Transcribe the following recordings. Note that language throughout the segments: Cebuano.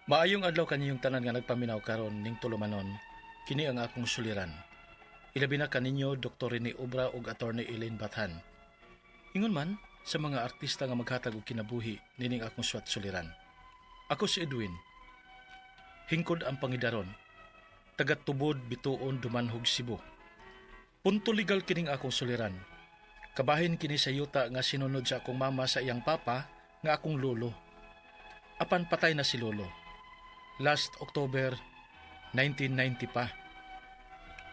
Maayong adlaw kaniyong tanan nga nagpaminaw karon ning tulumanon. Kini ang akong suliran. Ilabi na kaninyo Dr. Rene Obra ug Attorney Elaine Bathan. Ingon man sa mga artista nga maghatag og kinabuhi nining akong suwat suliran. Ako si Edwin. Hingkod ang pangidaron. Taga Tubod, Bituon, Dumanhog, Cebu. Punto legal kining akong suliran. Kabahin kini sa yuta nga sinunod sa akong mama sa iyang papa nga akong lolo. Apan patay na si lolo. Last October 1990 pa.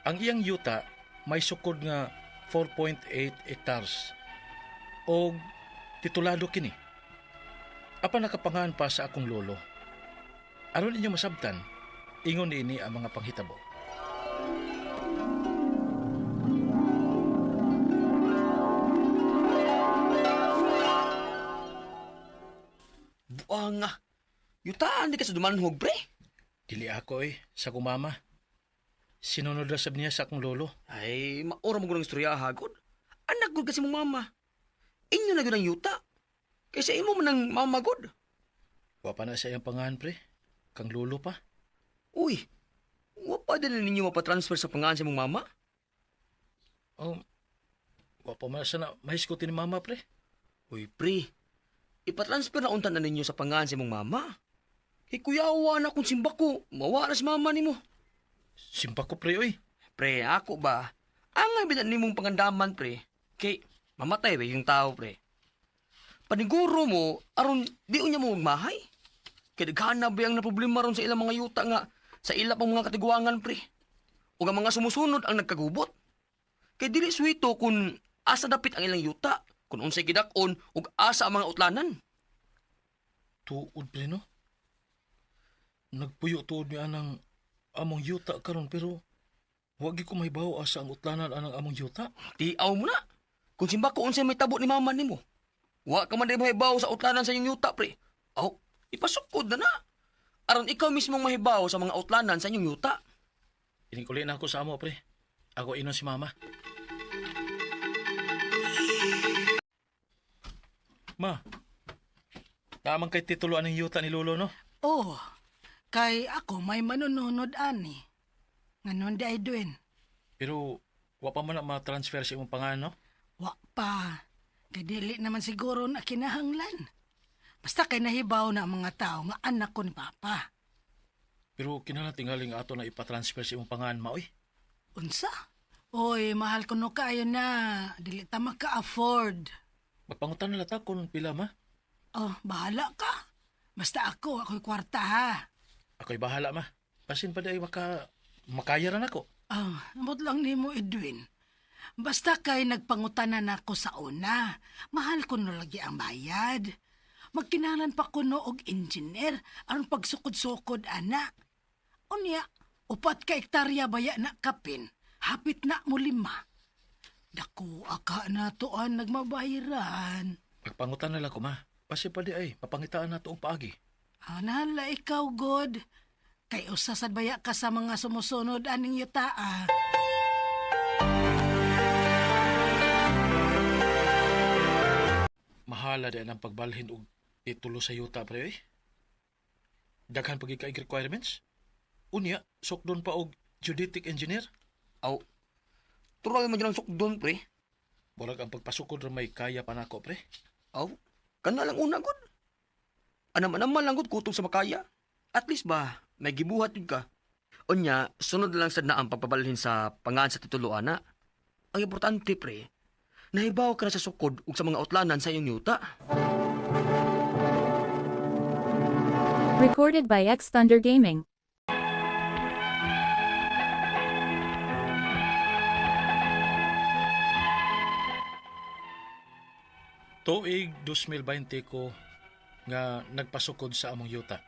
Ang iyang yuta may sukod nga 4.8 hectares og titulado kini. Apan nakapangahan pa sa akong lolo. Aron inyo masabtan, ingon niini ang mga panghitabo. Buang nga. Yutaan di ka sa dumanhog, pre. Dili ako sa akong mama. Sinunod ra sab niya sa akong lolo. Ay, maura mo ng istorya, hagod. Anak gud kasi mong mama. Inyo na gud ang yuta. Kaysa imo man ang mama gud. Wa pa na sa iyang pangahan, pre. Kang lolo pa. Uy, wa pa din na ninyo mapatransfer sa pangahan sa imong mama? Oh, wa pa man sa na mahisgutin ni mama, pre. Uy, pre. Ipatransfer na unta na ninyo sa pangahan sa imong mama. Hikuyawa na kung simba ko, mawa na si mama nimo. Simba ko, pre, oy. Pre, ako ba? Angay bidan nimong pangandaman, pre. Kay, mamatay ba yung tao, pre. Paniguro mo, aron di unya mo magmahay. Kay daghan na ba ang naproblema ron sa ilang mga yuta nga sa ila pang mga katiguangan, pre. Ug ang mga sumusunod ang nagkagubot. Kay dili suwito kung asa dapit ang ilang yuta, kung unsay gidak-on ug asa ang mga utlanan. Tuod, pre, no? Nagpuyo tuod mi anang among yuta karon pero wag ko mahibaw asa ang utlanan anang among yuta. Tiaw mo na. Kung simba ko unsay may tabo ni mama nimo. Wa ka man di mahibaw sa utlanan sa inyong yuta, pre. Aw, ipasukod na na. Aron ikaw mismong mahibaw sa mga utlanan sa inyong yuta. Ining na ako sa amo, pre. Ako inon si mama. Ma, tamang kay titulo aning yuta ni Lolo, no? Oh, kay ako may manununod ani. Nganon di ay duin. Pero wa pa man na ma-transfer sa imong pangalan, no? Wa pa. Kay dili naman siguro na kinahanglan. Basta kay nahibaw na ang mga tao nga anak ko ni Papa. Pero kinahanglan tingaling ato na ipatransfer sa imong pangalan, ma, oy. Unsa? Oy, mahal ko no kaayo na. Dili ta maka-afford. Magpangutan na lata kung pila, ma. Oh, bahala ka. Basta ako, ako'y kwarta ha. Ako'y bahala, ma. Basin pa di ay makaya ra nako. Ah, ambot lang nimo Edwin. Basta kay nagpangutanan ako sa una. Mahal ko no lagi ang bayad. Magkinalan pa ko no og engineer aron pagsukod-sukod ana. Unya, 4 ka hektarya baya na kapin. Hapit na mo 5. Dako aka na toan nagmabayaran. Magpangutan na lang ko, ma. Basin pa di ay mapangitaan na toong paagi. Ah, nahala ikaw, God. Kay usa sad baya ka sa mga sumusunod aning yuta, ah. Mahala di ang pagbalhin og titulo sa yuta, pre, oy. Daghan pagi kay requirements. Unya, sukdon pa og geodetic engineer. Aw, tural man dyan ang sukdon, pre. Murag ang pagpasukod ra may kaya pa nako, pre. Aw, kana lang una, god. Anam-anam lang, god, kutob sa makaya. At least ba, may gibuhat yun ka. Unya, sunod lang sad na ang pagpabalhin sa pangalan sa titulo, ana. Ang importante, pre, nahibaw ka na sa sukod ug sa mga utlanan sa iyong yuta. Recorded by X Thunder Gaming. Tuig 2020 ko nga nagpasukod sa among yuta.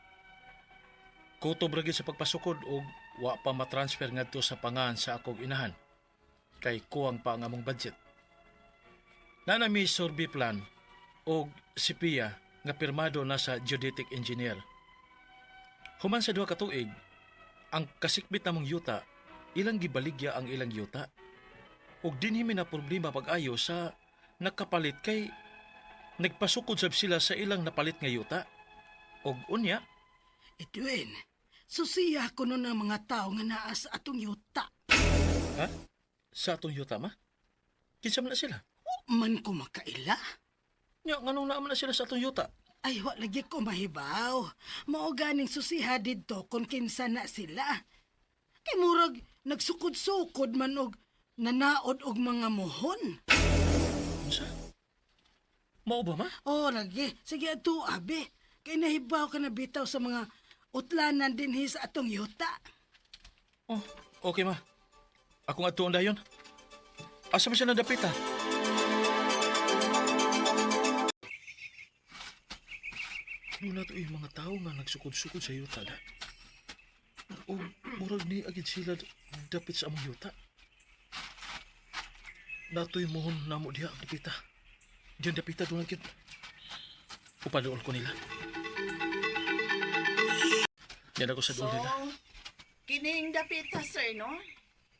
Kutob ra gyud sa pagpasukod og wa pa matransfer ngadto sa pangahan sa akong inahan. Kay kuwang pa ang among budget. Nanami survey plan og sipiya nga pirmado na sa geodetic engineer. Human sa 2 ka tuig, ang kasikbit namong yuta, ilang gibaligya ang ilang yuta. Og dinhi mi na problema pag-ayo sa nakapalit kay nagpasukod sab sila sa ilang napalit nga yuta. Og unya, Edwin, susiya ko nun ang mga tao nga naa sa atong yuta. Ha? Sa atong yuta, ma? Kinsa man na sila? Wa man ko makaila. Nya, nganong naa man na sila sa atong yuta? Ay, wa lagi ko mahibaw. Mao ganing susiha didto kung kinsa na sila. Kay murag nagsukod-sukod man og nanaod og mga mohon. Unsa? Mao ba, ma? Oh, lagi. Sige ato, abe. Kay nahibaw ka na bitaw sa mga utlanan dinhi sa atong yuta. Oh, okay, ma. Akong atuon dayon. Asa man siya nadapita? Doon na to yung mga tao nga nagsukod-sukod sa yuta na. O murag ni agid sila dapit sa among yuta. Natoy mohon namo diha ang dapita. Diyan dapita doon agid. Upadool ko nila. Yan ako sa doon nila. So, kining dapita, sir, no?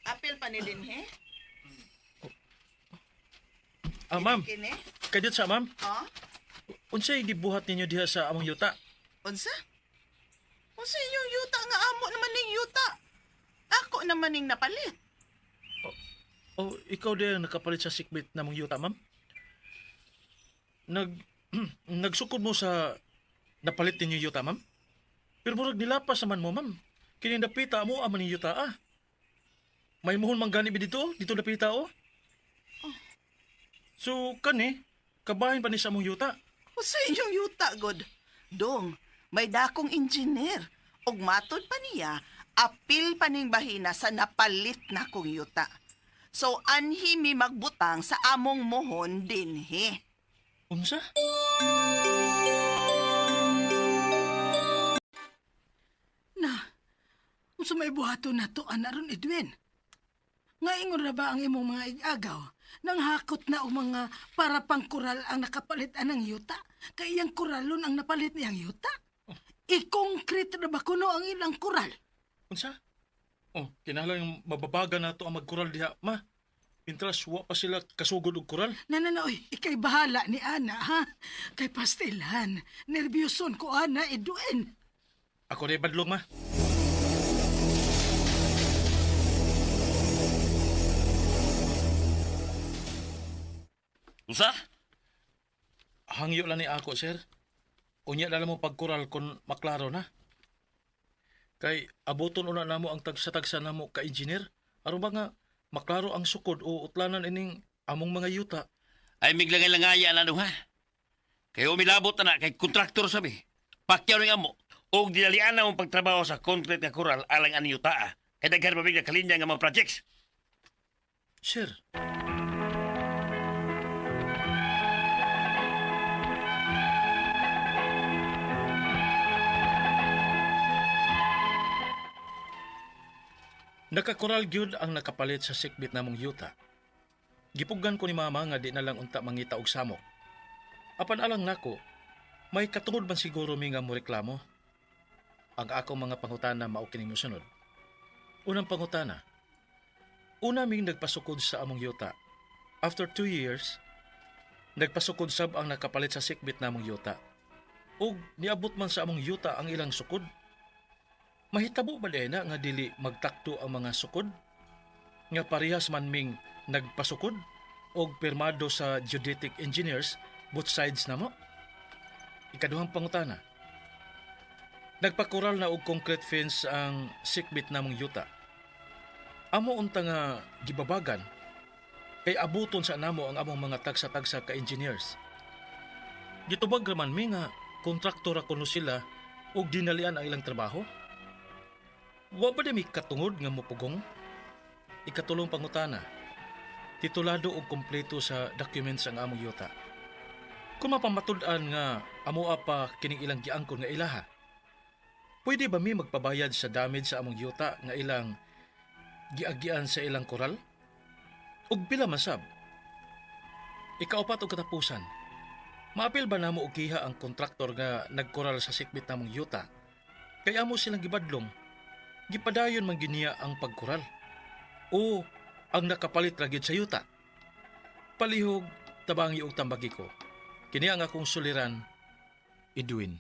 Apil pa ni dinhi? Ah, ma'am. Kini? Kadiyot sa ma'am. Oh? Unsay gibuhat ninyo diha sa among yuta? Unsa? Unsa inyong yuta nga amo naman ning yuta? Ako naman ning napalit. Oh, ikaw din ang nakapalit sa sikbit namong yuta, ma'am? Nag nagsukod mo sa napalit ninyo yuta, ma'am? Pero murag nilapas naman mo, ma'am. Kini napita mo aman ninyo yuta, ah. May muhon man gani dito, dito napita oh. So kani, kabahin pa ni sa among yuta. Unsa inyong yuta, god? Dong, may dakong engineer. Ug matod pa niya, apil pa ning bahina sa napalit na kong yuta. So, anhi mi magbutang sa among mohon dinhi. Unsa? Na, unsa may buhaton nato ana ron Edwin? Nga ingon ra ba ang imong mga igagaw? Nang hakot na og mga para pang koral ang nakapalit anang yuta? Kay iyang koralon ang napalit niyang yuta? I-concrete na ba kuno ang ilang koral? Unsa? Oh, kinahanglan yung mababaga nato ang magkural diha, ma. Mintras wa pa sila kasugod og kural. Na na na, oy, ikay bahala ni Ana, ha? Kay pastilan, nervyoson ko, Ana, Edwin. Ako rin badlong, ma. Unsa? Hangyo lang ni ako, sir. Unya na lang mo pagkural kung maklaro na. Kay aboton una namo ang tagsa-tagsa namo ka engineer. Aron ba nga maklaro ang sukod o utlanan ining among mga yuta. Ay miglangay-langaya na ha. Kay umilabot na na kay kontraktor sabi. Pakyaw ning amo. Og dinalian na mong pagtrabaho sa concrete nga koral alang ani yuta. Kay daghan pa bigla kalinya nga mga projects. Sir, nakakural gyud ang nakapalit sa sikbit namong yuta. Gipugan ko ni mama nga di na lang unta mangita og samok. Apan alang nako, may katungod man siguro mi nga moreklamo. Ang akong mga pangutana mao kining mosunod. Unang pangutana, una ming nagpasukod sa among yuta. After 2 years, nagpasukod sab ang nakapalit sa sikbit namong yuta. Ug niabot man sa among yuta ang ilang sukod. Mahitabo ba diay na nga dili magtakdo ang mga sukod? Nga parehas man ming nagpasukod og pirmado sa geodetic engineers both sides namo? Ikaduhang pangutana. Nagpakural na og concrete fence ang sikbit namong yuta. Amo unta nga gibabagan kay abuton sa namo ang among mga tagsa-tagsa ka engineers. Gitubag raman mi nga kontraktor kuno sila ug dinalian ang ilang trabaho. Wa ba di mi katungod nga mopugong? Ikatulong pangutana. Titulado og kompleto sa documents ang among yuta. Kung mapamatud-an nga amoa pa kining ilang giangkon nga ilaha, pwede ba mi magpabayad sa damage sa among yuta nga ilang giagian sa ilang koral? Ug pila man sab? Ikaupat og katapusan, maapil ba namo og giha ang kontraktor nga nagkoral sa sikbit namong yuta? Kay amo silang gibadlong, gipadayon man giniya ang pagkoral. O ang nakapalit ra gyud sa yuta. Palihog tabangi og tambagi ko. Kini ang akong suliran, Edwin.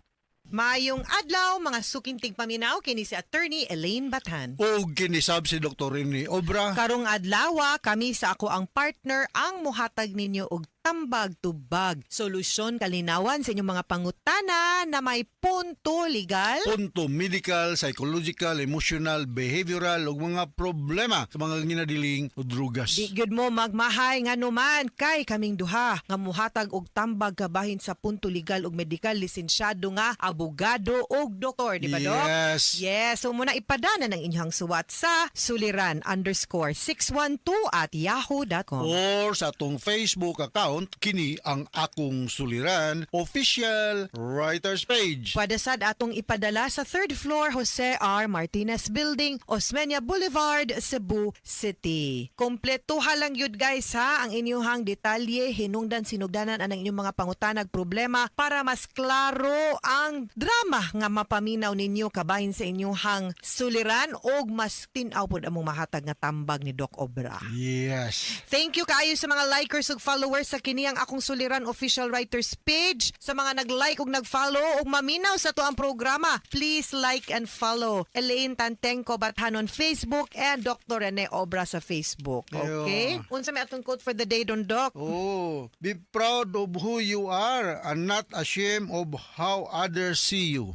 Maayong adlaw, mga suking tigpaminaw, kini si Attorney Elaine Bathan. O kinisab si Dr. Rene Obra. Karong adlaw kami sa ako ang partner ang muhatag ninyo og tambag tubag solusyon, kalinawan sa inyong mga pangutana na may punto legal, punto medical, psychological, emotional, behavioral ug mga problema sa mga ginadiling o drugas. Di gyud mo magmahay, nganuman kay kaming duha nga muhatag og tambag kabahin sa punto legal ug medikal, lisensyado nga abogado ug doktor, di ba, Dok? Yes. Yes, so muna ipadana ng inyong suwat sa suliran_612@yahoo.com. Or sa atong Facebook account, kini ang Akong Suliran Official Writers Page. Pwede sad atong ipadala sa third floor, Jose R. Martinez Building, Osmeña Boulevard, Cebu City. Kompletuha lang yun, guys, ha, ang inyong detalye, hinungdan sinugdanan ang inyong mga pangutanag problema para mas klaro ang drama nga mapaminaw ninyo kabahin sa inyong suliran og mas tin-aw pod among mahatag nga tambag ni Doc Obra. Yes. Thank you kaayo sa mga likers ug followers sa kini ang Akong Suliran Official Writers Page. Sa mga nag-like ug nag-follow ug maminaw sa ato ang programa, please like and follow Elaine Tantengco Bathan on Facebook and Dr. Rene Obra sa Facebook. Okay? Unsa may atong quote for the day don, Doc? Oh, be proud of who you are and not ashamed of how others see you.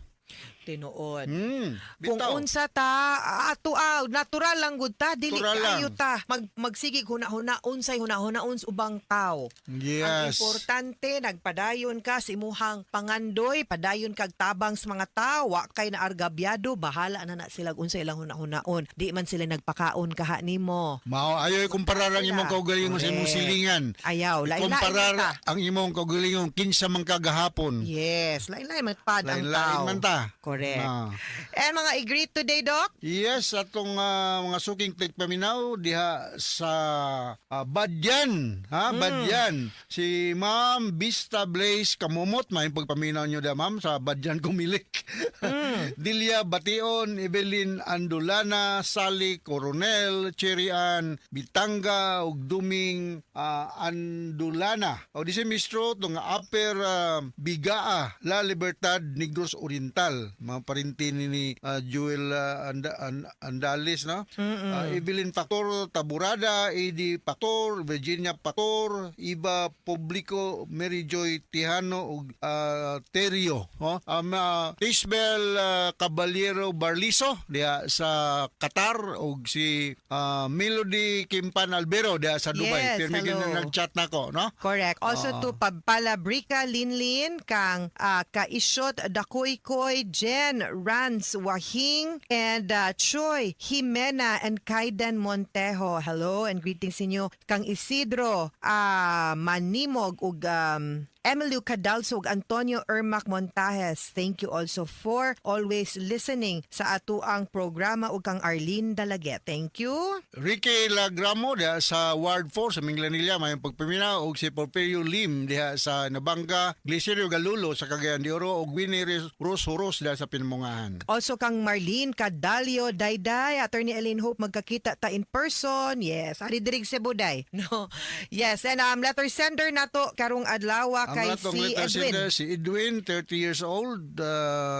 Tinuod. Kung Bitaw. unsa ta ato, natural lang gud ta, dili Natural lang. kaayo ta magsigig huna-huna unsay huna-huna uns ubang tao. Ang importante, nagpadayon ka sa imuhang pangandoy, padayon kag tabang sa mga tao, wa kay naargabyado, bahala na na sila unsa ilang huna-hunaon. Di man sila nagpakaon kaha nimo. Mao ayo ikumparar ang imong kaugalingon sa imong Correct. silingan. Ayaw, lain-lain Ikumparar ta. ang imong kaugalingon kinsa man ka gahapon. Yes, lain-lain man pad ang Lain-lain tao. man ta. Correct. Ah. And mga i-greet today, Doc? Yes, atong mga suking tigpaminaw diha sa Badyan, ha? Badyan. Si Ma'am Vista Blaze Kamumot, may pagpaminaw niyo da, ma'am, sa Badyan Kumilik. Delia Bation, Evelyn Andulana, Sally Coronel, Cherian Bitanga ug Duming Andulana. O di si Mistro tong Upper Bigaa, La Libertad, Negros Oriental. Mga parinti ni Joel Andales, no? Evelyn Factor Taburada, Eddie Factor, Virginia Factor, Iba Publico, Mary Joy Tihano ug Terio, no? Tisbel Caballero Barliso diha sa Qatar ug si Melody Kimpan Albero diha sa Dubai. Yes, Pirmi hello. gyud nag-chat nako, no? Correct. Also to Palabrica Linlin, kang Kaishot Dakoykoy, Jen Rans Wahing, and Choi Jimena and Kaiden Montejo. Hello and greetings inyo. Kang Isidro Manimog ug Emilio Cadalso ug Antonio Ermac Montajes. Thank you also for always listening sa atuang programa ug kang Arlene Dalaget. Thank you. Ricky Lagramo diha sa Ward 4 sa Minglanilla, may pagpaminaw, ug si Porfirio Lim diha sa Nabanga, Glicerio Galulo sa Cagayan de Oro ug Winnie Rose Horos diha sa Pinamungahan. Also kang Marlene Cadalio Dayday, Attorney Elaine Hope, magkakita ta in person. Yes, ari diri sa Cebu, day. No. Yes, and letter sender nato karong adlaw Ang kay atong si letter Edwin. sender, si Edwin, 30 years old,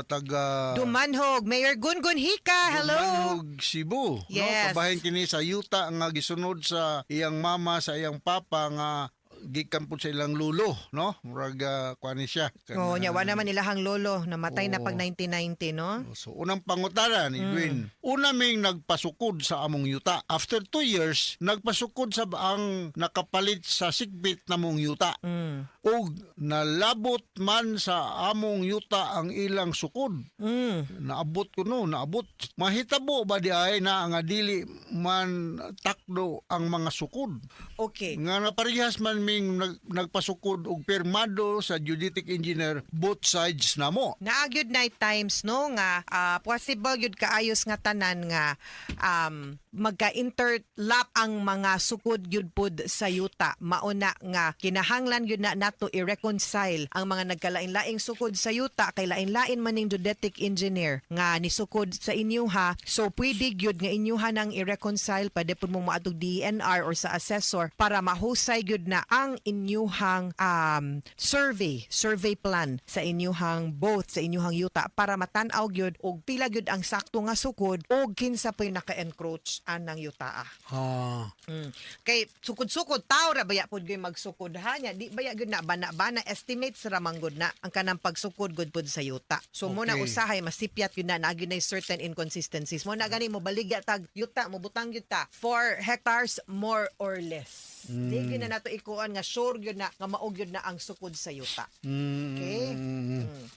taga Dumanhog, Mayor Gungun Hika, hello. Dumanhog, Cebu. Yes. No, kabahin kini sa yuta nga gisunod sa iyang mama, sa iyang papa nga gikan pud sa ilang lulo, no? Murag kuan ni siya. Oh, nya wa naman ilahang lolo, namatay na Oo. pag 1990, no? So, unang pangutana ni Edwin. Una ming nagpasukod sa among yuta. After 2 years, nagpasukod sa ang nakapalit sa sikbit namong yuta. Ug nalabot man sa among yuta ang ilang sukod. Naabot ko no, naabot. Mahitabo ba di ay na nga dili man takdo ang mga sukod? Okay. Nga naparehas man ming nagpasukod og pirmado sa geodetic engineer both sides namo. Naa gyud night times, no, nga possible gyud kaayos nga tanan nga magka-interlap ang mga sukod gyud pud sa yuta. Mauna nga kinahanglan gyud na nato i-reconcile ang mga nagkalain-laing sukod sa yuta kay lain-lain man ning geodetic engineer nga nisukod sa inyo ha. So pwede gyud nga inyo ha nang i-reconcile, pwede pud mo moadtog DENR or sa assessor para mahusay gyud na ang ang inyuhang survey plan sa inyuhang both sa inyuhang yuta para matan-aw gyud og pila gyud ang sakto nga sukod og kinsa po'y naka-encroach anang yuta. Kay sukod-sukod tao ra baya pud gyud magsukod ha nya di baya gyud na bana-bana, estimates ra man gud na ang kanang pagsukod gud pud sa yuta. So mo na usahay masipyat gyud na naa gyud nay certain inconsistencies. Mo na gani mo baligya tag yuta, mo butang gyud ta 4 hectares more or less. Di gyud na nato ikuan nga sure gyud na nga mao gyud na ang sukod sa yuta. Okay?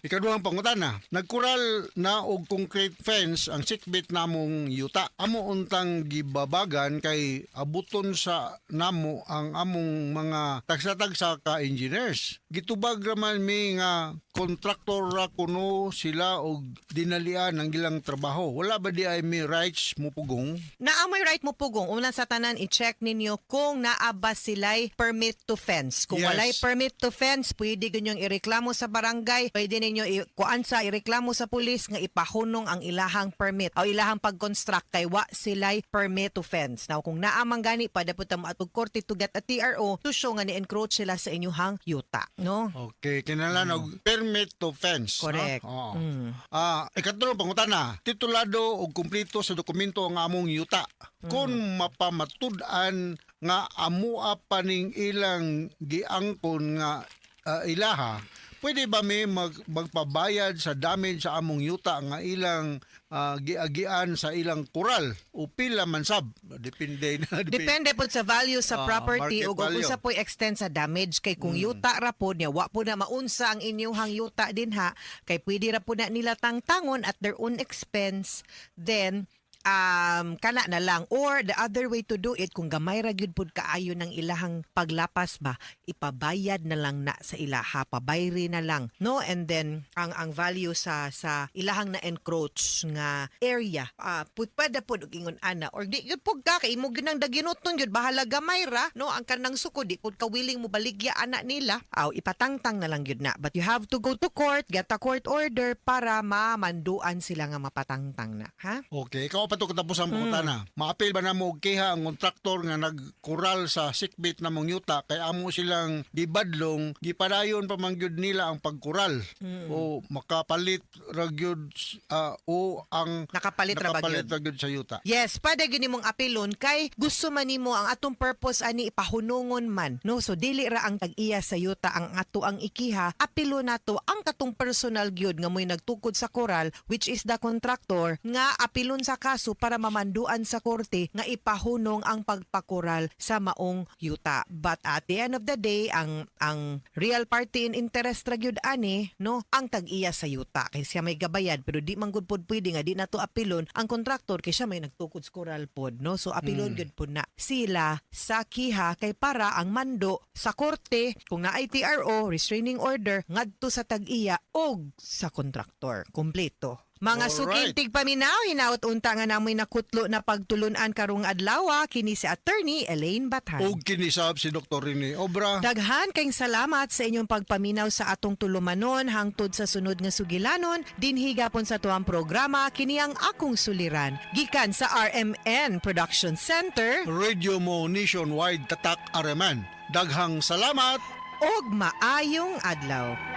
Ikaduhang pangutana, nagkural na og concrete fence ang sikbit namong yuta. Amo untang gibabagan kay abuton sa namo ang among mga tagsa-tagsa ka engineers. Gitubag raman mi nga kontraktor ra kuno sila og dinalian ang ilang trabaho. Wala ba di ay mi rights mo pugong? Naa moy right mo pugong. Una sa tanan, i-check ninyo kung naa ba sila'y permit to fence. Kung walay permit to fence, pwede ninyong ireklamo sa barangay, pwede ninyo kuan sa ireklamo sa pulis nga ipahunong ang ilahang permit o ilahang pag-construct kay wa sila'y permit to fence. Now, kung naa man gani, pwede po ta mo atog korte to get a TRO to show nga ni-encroach sila sa inyuhang yuta. No? Okay, kinahanglan og permit to fence. No? Correct. Oo. Ikatlong pangutana, titulado og kumpleto sa dokumento ang among yuta. Kung mapamatud-an nga amua pa ning ilang giangkon nga ilaha, pwede ba mi magpabayad sa damage sa among yuta nga ilang giagian sa ilang kural o pila man sab? Depende na. Depende po sa value sa property market ug kung value. unsa po'y extent sa damage, kay kung yuta ra pod niya, wa po na maunsa ang inyuhang yuta dinha, kay pwede ra po na nila tangtangon at their own expense, then kana na lang. Or the other way to do it, kung gamay ra gyud pud kaayo ng ilahang paglapas ba, ipabayad na lang na sa ilaha, pabayri na lang, no? And then ang value sa ilahang na encroach nga area, pud pwede pud og ingon ana, or di gyud pud ka, kay imo gyud nang daginuton gyud, bahala gamay ra, no, ang kanang sukod, di pud ka willing mo baligya ana nila, aw ipatangtang na lang gyud na. But you have to go to court, get a court order para mamanduan sila nga mapatangtang na, ha? Okay, ikaw pa to katapos ang pangutana. Maapil ba na mo og kiha ang kontraktor nga nagkural sa sikbit na mong yuta kay amo silang gibadlong, gipadayon pa man gyud nila ang pagkural? O makapalit ra gyud o ang Nakapalit ra ba nakapalit gyud? ra gyud sa yuta. Yes, pwede gyud nimong apilon kay gusto man nimo, ang atong purpose ani ipahunungon man. No, so dili ra ang tag-iya sa yuta ang ato ang ikiha, apilon nato ang katong personal gyud nga mo'y nagtukod sa koral, which is the contractor, nga apilon sa kaso para mamanduan sa korte nga ipahunong ang pagpakoral sa maong yuta. But at the end of the day, ang real party in interest ra gyud ani, no, ang tag-iya sa yuta kay siya may gabayad, pero di man gud pod pwede nga di nato apilon ang kontraktor kay siya may nagtukod sa koral pod, no? So apilon gyud pod na sila sa kiha kay para ang mando sa korte, kung naay TRO, restraining order, ngadto sa tag-iya og sa kontraktor kompleto. Mga suking tigpaminaw, hinaot unta nga namoy nakutlo na pagtulunan karong adlaw. Kini si Attorney Elaine Bathan. Og kinisab si Dr. Rene Obra. Daghan kayong salamat sa inyong pagpaminaw sa atong tulumanon hangtod sa sunod nga sugilanon dinhi gapon sa tuang programa, kini ang Akong Suliran, gikan sa RMN Production Center. Radio Mo Nationwide, Tatak RMN. Daghang salamat. Og maayong adlaw.